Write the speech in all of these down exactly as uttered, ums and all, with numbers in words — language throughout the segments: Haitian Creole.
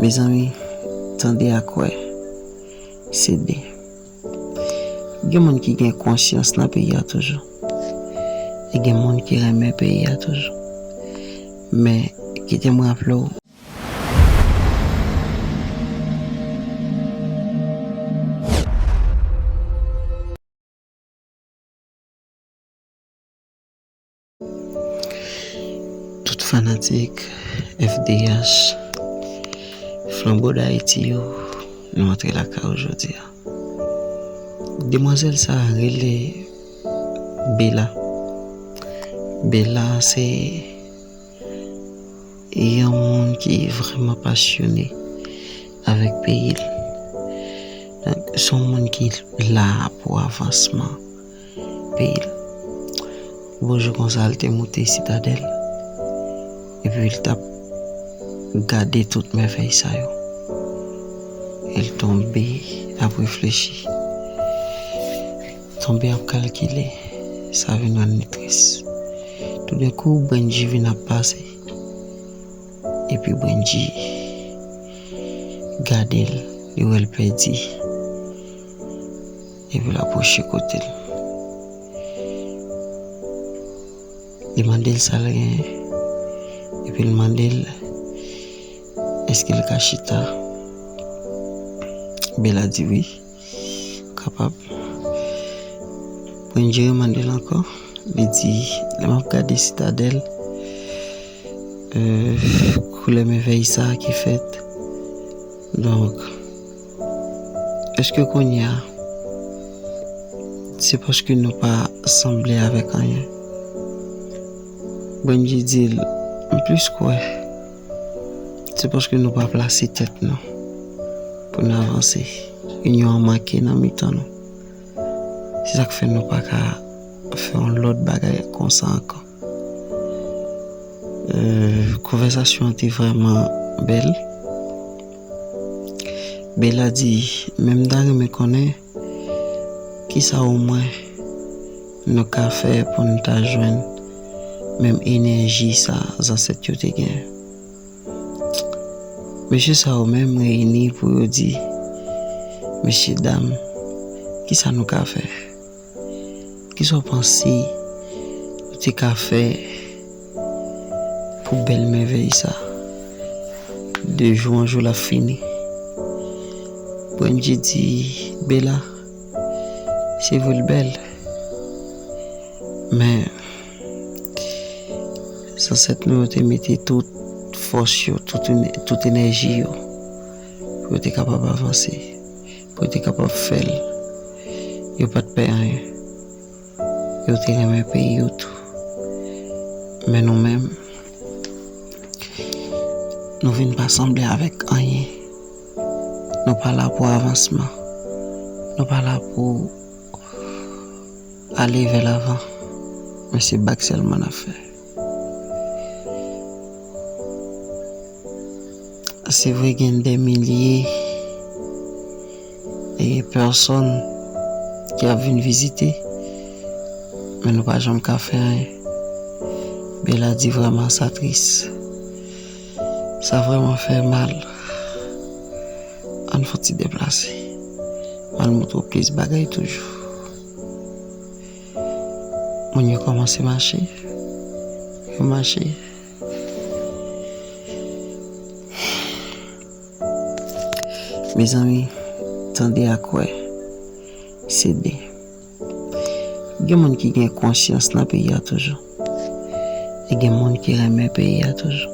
Mezanmi, tande ak wè, se de. Gen moun ki gen konsyans nan peyi a toujou. E gen moun ki renmen peyi a toujou. Men, kite m raple w, tout fanatik F D H, Flanbo Dayiti yo, nou antre lakay ou jodi a. Demwazèl sa a rele Bella. Bella se yon moun ki vrèman pasyone avèk peyi l. Donk, se yon moun ki la pou avansman peyi l. Yon jou konsa, l te moute Sitadèl, epi l t ap gade tout mèvèy sa yo. E l tonbe, l ap reflechi. Tonbe ap kalkile, sa vin rann li tris. Toudenkou, Brenji vin ap pase. Epi Brenji gade l, li wè l pèdi. Epi l apwoche kote l. Li mande l sa l genyen. Epi l mande l, èske l ka chita? Bella di wi, kapab. Brenji remande l ankò. Li di, lè m ap gade Sitadèl, euh, koulè mèvèy sa a ki fèt. Donk, èske kounye a, se paske nou pa sanble avèk anyen? Brenji di l, m plis kwè se paske nou pa plase tèt nou pou n avanse. Inyon an manke nan mitan nou. Se sa k fè nou pa ka fè yon lòt bagay konsa ankò. Euh, konvèsasyon an te vrèman bèl. Bella di, men m ta renmen konnen kisa omwen nou ka fè pou n ta jwenn menm enèji sa zansèt yo te genyen. Mesye sa yo menm reyini pou yo di, mesye dam, kisa nou ka fè? Kisa w panse nou te ka fè pou bèl mèvèy sa? De jou an jou l ap fini. Brenji di, Bella, se vre l bèl. Men, zansèt nou yo te mete tout fòs yo, tout, tout enèji yo, pou yo te kapab avanse, pou yo te kapab fè l. Yo pa t pè anyen. Yo te renmen peyi yo tou. Men nou menm, nou vin pa sanble avèk anyen. Nou pa la pou avansman. Nou pa la pou ale vè lavan. Men se bak sèlman n ap fè. Se vre, gen dè milye e pèsòn ki ap vin vizite, men nou pa janm ka fè anyen. Bella di, vrèman, sa tris. Sa vrèman fè mal. Ann fon ti deplase. M al montre w plis bagay toujou. Moun yo kòmanse mache. Yo mache. Mezanmi, tande ak wè, se de. Gen moun ki gen konsyans nan peyi a toujou. E gen moun ki renmen peyi a toujou.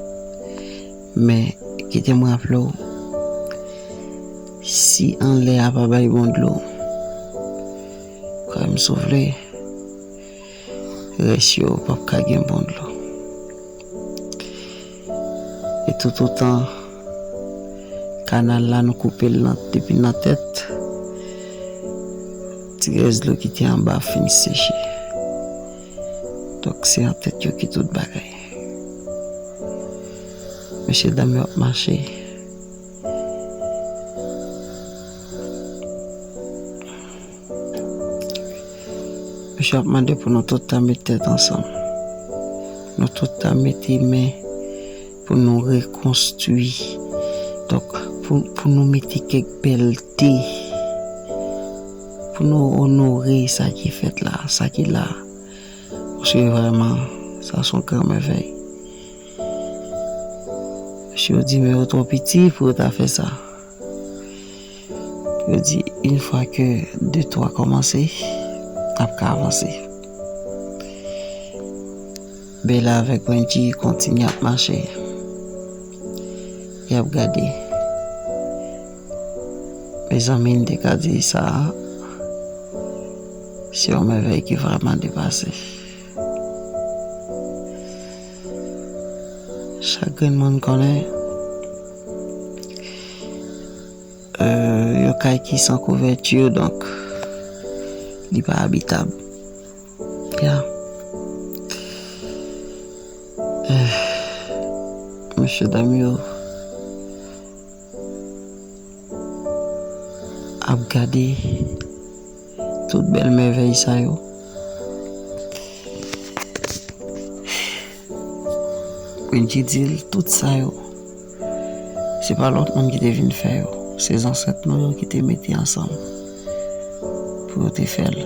Men, kite m raple w, si anlè a pa bay bon dlo, kwè m si w vle, rès yo p ap ka gen bon dlo. E toutotan kanal la nou koupe l nan, depi nan tèt, ti rès dlo ki te anba fin seche. Donk, se an tèt yo ki tout bagay. Mesye dam yo ap mache. Mesye ap mande pou nou tout ta met tèt ansanm. Nou tout ta mete men pou nou rekonstwi Donk, pou, pou nou mete kèk bèlte, pou nou onore sa ki fèt la, sa ki la. Paske vrèman, sa se yon gran mèvèy. Mesye yo di, men yo twò piti pou yo ta fè sa. Yo di, yon fwa ke de twa kòmanse, ap ka avanse. Bella avèk Wendy kontinye ap mache. Y ap gade. Mezanmi, m te ka di sa, se yon mèvèy ki vrèman depase. Chak grenn moun konnen, euh, yon kay ki san kouvèti, donk, li pa abitab. Ya. Eh, mesye dam yo ap gade tout bèl mèvèy sa yo. Wendy di l tout sa yo, se pa lòt moun ki te vin fè yo. Se zansèt nou yo ki te mete ansanm pou yo te fè l.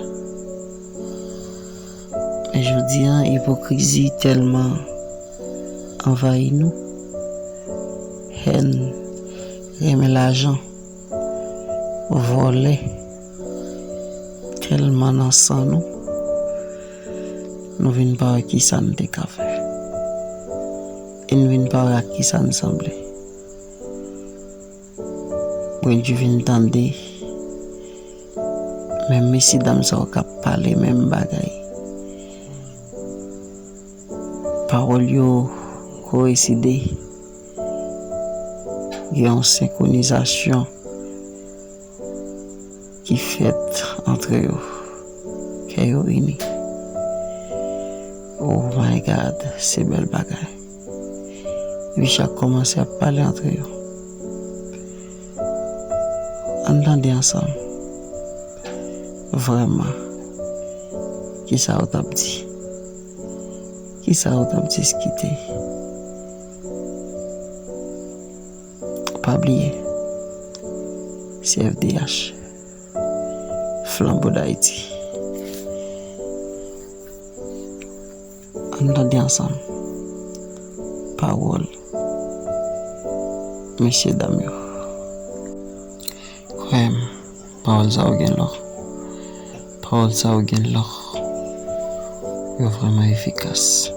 Men jodi a, ipokrizi tèlman anvayi nou. Hèn, renmen lajan, vòlè, tèlman nan san nou, nou vin pa wè kisa n te ka fè. E n vin pa wè ak kisa n sanble. Wendy vin tande menm mesye dam sa yo k ap pale menm bagay. Pawòl yo koyenside, gen yon senkronizasyon ki fèt antre yo. Kè yo ini. Oh my God, se bèl bagay. Epi chak kòmanse ap pale antre yo. Ann tande ansanm. Vrèman, kisa yo t ap di? Kisa yo t ap diskite? Pa bliye, se F D H, Flanbo Dayiti. Ann tande ansanm pawòl mesye dam yo. Kwè m, pawòl sa yo gen lò. Pawòl sa yo gen lò. Yo vrèman efikas.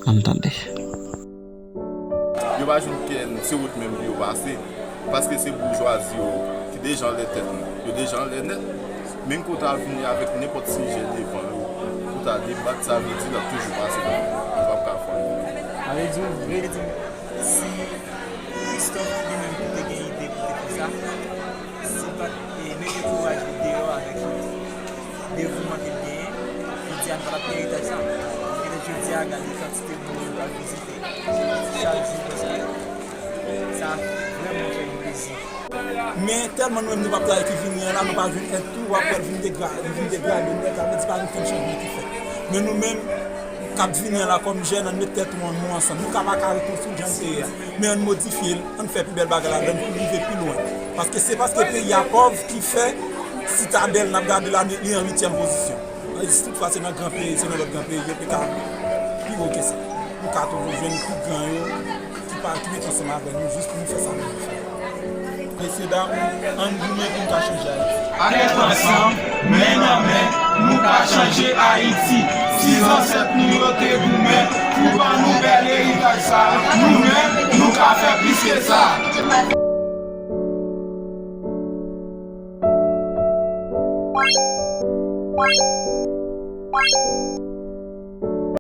Ann tande. Yo pa jwenn kè n, se wout menm pou yo pase. Paske se boujwazi yo ki deja anlè tèt nou. Yo deja anlè nèt. Menm ke w ta vini avèk nenpòt sijè devan yo pou ta debat, sa vle di l ap toujou pase pa yo. Yo p ap ka fè anyen. Sa vle di, w vle di, si Christophe li menm ki te gen ide pou te fè sa, si l pa t, e, mete kouraj li deyò avèk devouman ke l genyen, jodi a n pa t ap gen eritaj sa. E jodi a, gade kantite moun yo pral vizite chak jou, paske sa vrèman fè m plezi. Men tèlman nou menm nou p ap travay ki vini an la, nou pa jwenn èd tou, w ap wè l vin degra-, li vin degrade nou nèt, sa vle di pa gen okenn chanjman ki fèt. Men nou menm, k ap vini an la kòm jèn, ann met tèt nou ansanm. Nou ka pa ka rekonstwi l jan l te ye a, men ann modifye l, ann fè pi bèl bagay ladan l pou rive pi lwen. Paske se paske peyi a pòv ki fè Sitadèl n ap gade la, li an uityèm pozisyon. Si toutfwa se nan gran peyi, se nan lòt gran peyi, yo te ka pi wo ke sa. Nou ka toujou jwenn pi gran yo ki pa, ki met ansanm avè nou jis pou nou fè sa nou vle fè. Mesye dam, ann goumen pou n ka chanje Ayiti. Tèt ansanm, men nan men, nou ka chanje Ayiti. Si zansèt nou yo te goumen pou ban nou bèl eritaj sa, nou menm, nou ka fè plis ke sa.